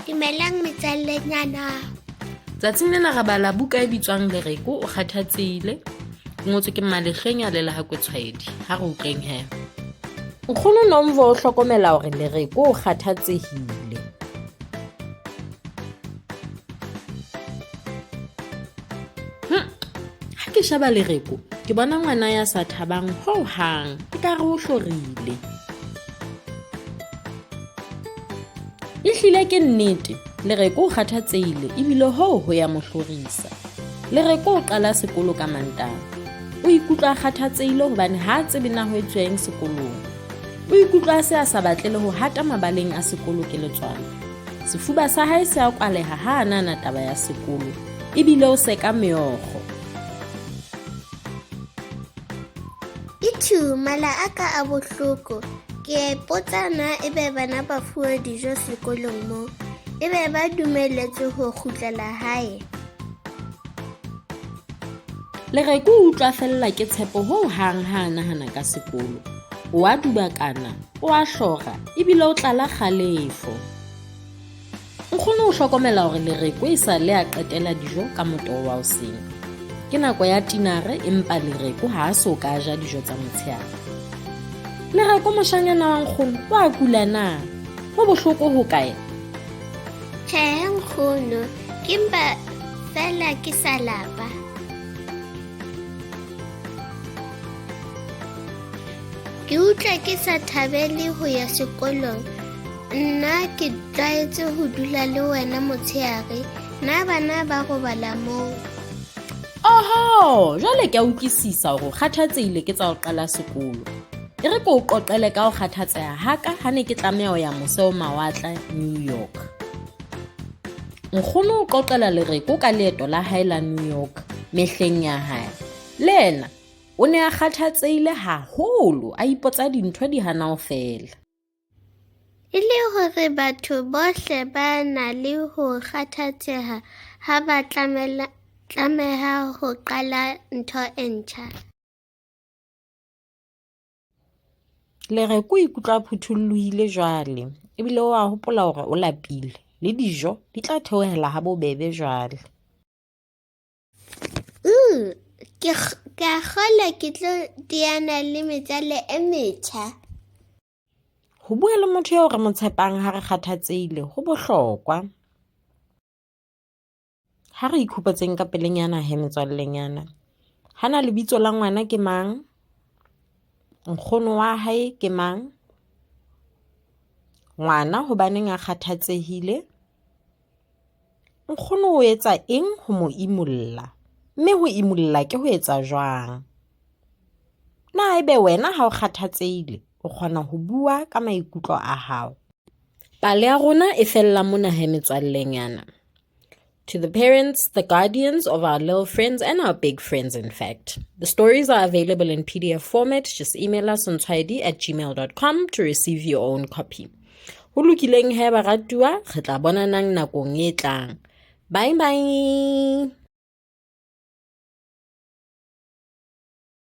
Dumelang metswallenyana. Tsatsing lena re bala buka e bitswang Lereko o kgathatsehile. E ngotswe ke Mmalehlwenya le Lehakwe Tshwaedi. Ha re utlweng he. Nkgono Nomvo o hlokomela hore Lereko o kgathatsehile. Hm. Ha ke sheba Lereko, ke bona ngwana ya sa thabang ho hang. Ekare o hlorile. Ehlile ke nnete, Lereko o kgathatsehile ebile hoo ho ya mo hlorisa. Lereko o qala sekolo ka Mantaha. O ikutlwa a kgathatsehile hobane ha a tsebe na ho etsuwa eng sekolong. O ikutlwa a se a sa batle le ho hata mabaleng a sekolo ke letswalo. Sefuba sa hae se a kwaleha ha a nahana taba ya sekolo ebile o seka meokgo. Ithu, mala a ka a bohloko. Ke a ipotsa na ebe bana ba fuwa dijo sekolong mo. Ebe ba dumeletswe ho kgutlela hae. Lereko o utlwa fella ke tshepo ho hang ha a nahana ka sekolo. O a dubakana, o a hlora, ebile o tlala kgalefo. Nkgono o hlokomela hore Lereko e sa le a qetela dijo ka motoho wa hoseng. Ke nako ya tinare empa Lereko ha a so ka a ja dijo tsa motshehare. Lereko moshanyana wa nkgono o a kula na? Ho bohloko ho kae? Tjhe nkgono, ke mpa feela ke sa lapa. Ke utlwa ke sa thabele ho ya sekolong. Nna ke tlwaetse ho dula le wena motshehare. Na bana ba robala moo? Oho, jwale ke a utlwisisa hore o kgathatsehile ke tsa ho qala sekolo. E re ke o qoqele ka ho kgathatseha haka ha ne ke tlameha ho ya mose ho mawatla New York. Nkgono o qoqela Lereko ka leeto la hae la New York mehleng ya hae. Le yena o ne a kgathatsehile haholo, a ipotsa dintho di hana ho fela. E le hore batho bohle ba na le ho kgathatseha ha ba tlameha ho qala ntho e ntjha. Lereko o ikutlwa a phuthollohile jwale ebile o a hopola hore o lapile le dijo di tla theohela ha bobebe jwale. Ke a kgolwa ke tlo teana le metswalle e metjha. Ho bua le motho eo re mo tshepang ha re kgathatsehile ho bohlokwa. Ha re ikhupatseng ka pelenyana he metswallenyana. Hana lebitso la ngwana ke mang? Nkgono wa hae ke mang? Ngwana hobaneng a kgathatsehile? Nkgono o etsa eng ho mo imulla? Mme ho imulla ke ho etsa jwang? Na ebe wena ha o kgathatsehile o kgona ho bua ka maikutlo a hao? Pale ya rona e fella mona he metswallenyana. To the parents, the guardians of our little friends and our big friends, in fact. The stories are available in PDF format. Just email us on tshwaedi at gmail.com to receive your own copy. Ho lokileng he baratuwa, re tla bonanang nakong e tlang. Bye bye.